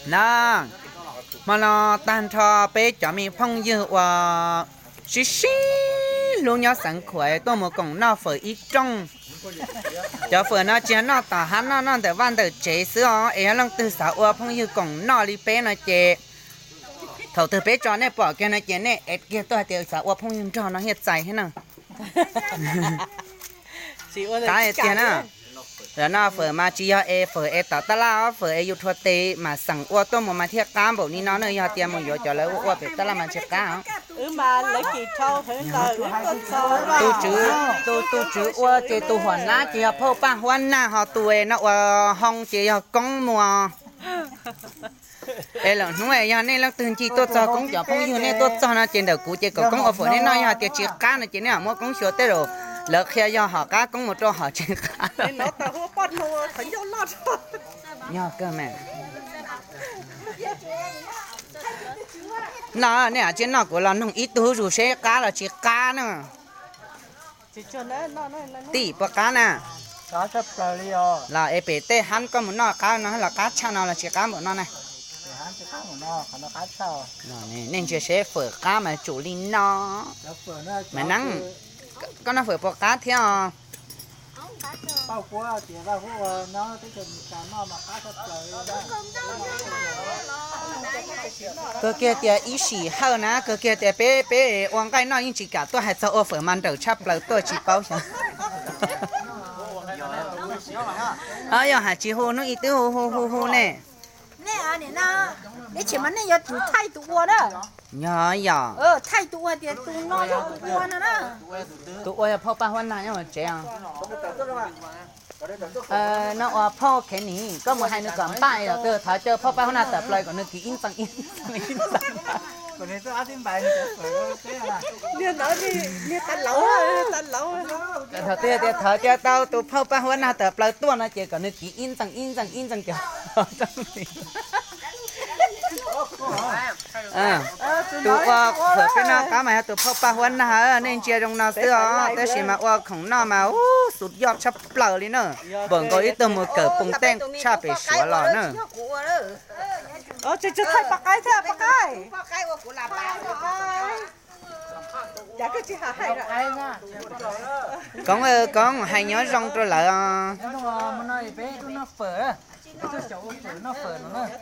Na, hmo no tag nrho peb cov me phooj ywg uas sib sib hlub nyob xeev Khuam tuaj mus koom noj fawm ib rooj. Cov fawm no tsis yog noj tom hav, noj noj ntawm vaj ntawm tsev xwb os. Es yog leej twg xav ua phooj ywg koom noj li peb no ces thaum twg peb tso nej pom kiag no ces nej ev kiag tuaj hais tias xav ua phooj ywg nrog no thiaj txais thiab na. Qab tiag na. Los noj fawm mas tsis yog es fawm es tom tab laj, fawm es yus rhuav tes mas xeem ua tuaj mus mas thiaj qab npaum li no na. Yog tias mus yuav cov lawv ua ua pem tab laj mas tsis qab. Tus tswv ua ces tus huam nab ces yog phauj Paj Huab Nag, ho tus es no ua hoo ces yog Koob Muas. Es lwm hnub yog nej leej twg ncig tuaj txog Koob cov phooj ywg nej tuaj txog no ces ntawm kuv ces kom Koob ua fawm nej noj. Yog hais tias tsis qab no ces nej ho muab Koob xyuas tej zaum lawv qhia yog hom qab Koob mus rau hom tsis qab. Yog kawg mas. No nej hais tias noj kuv los noog ib tug zuj zus seb qab los tsis qab na. Tim puas qab na? Los es pem tej hab koj mus noj qab no los qab tshaj no los tsis qab npaum no na? Nej ntsia seb fawm qab mas tsum li no. Mas neeb, koj noj fawm puas qab thiab os? Kawg kiag tias ib sim hawm na, kawg kiag tias peb peb ua nqaij noj yeej tsis kam tuaj, hais txog ua fawm mas nrawm tshaj plaws tuaj tsis paub xyov. Yog hais tsis hu hnub ib twb hu hu hu hu ne. Yog yog. Tus ua yog phauj Paj Huab Nag nyob hauv tsev os. No ua phauj Khev Nim, koj mus hais nws kom npaj os, twb thov caw phauj Paj Huab Nag tawm plaws kom nws kiv ib ntxees ib ntxees ib ntxees. Thaum twg tias thov caw tau tus phauj Paj Huab Nag tawm plaws tuaj no ces kom nws kiv ib ntxees ib ntxees ib ntxees kiag. Tus ua fawm peb noj qab mas yog tus phauj Paj Huab Nag, nej ntsia zoo no xwb os, tab sis mas ua khoom noj mas ub xus yoj tshaj plaws li na. Npaum nkaus ib tug mus kawm poo tej tshaj pem Suav los na. Koob, Koob hais nyob zoo rau lawv os.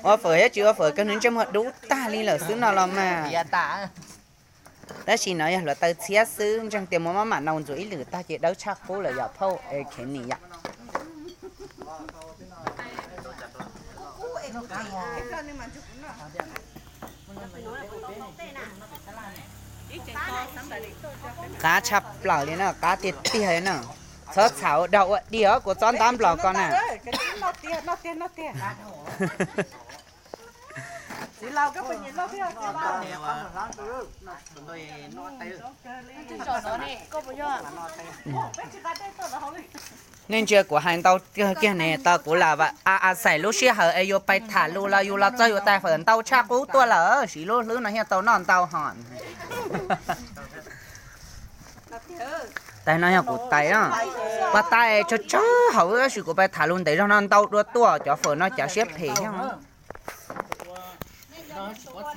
Ua fawm thiab tsis ua fawm kawg nws ntsej muag dub tag li lawm xwb no los mas. Tab sis no yog hluav taws txhiab xwb, ntseeg tias muab mab mam nau ntxuav ib lwm tag ces dawb tshaj qub lawm yom phauj Khev Nim yom. Qab tshaj plaws li na, qab tiag tiag li na. Txhob txhaum dag ua diag kuv txob ntab nplaum ko na. Nej ntsia kuv hais ntau kiag ne, tau kuv lam a a xais lub sij hawm es yus pais tham lus los yus los txog yus tais fawm ntau tshaj qub tuaj lawm, siv lub hlwb no thiaj tau noj ntau ho. Tais no yog kuv tais, paj tais tsawg tsawg hauv, tab sis kuv pais tham lus ntev zog no ntau dua tuaj, cov fawm no cav siab phem thiab.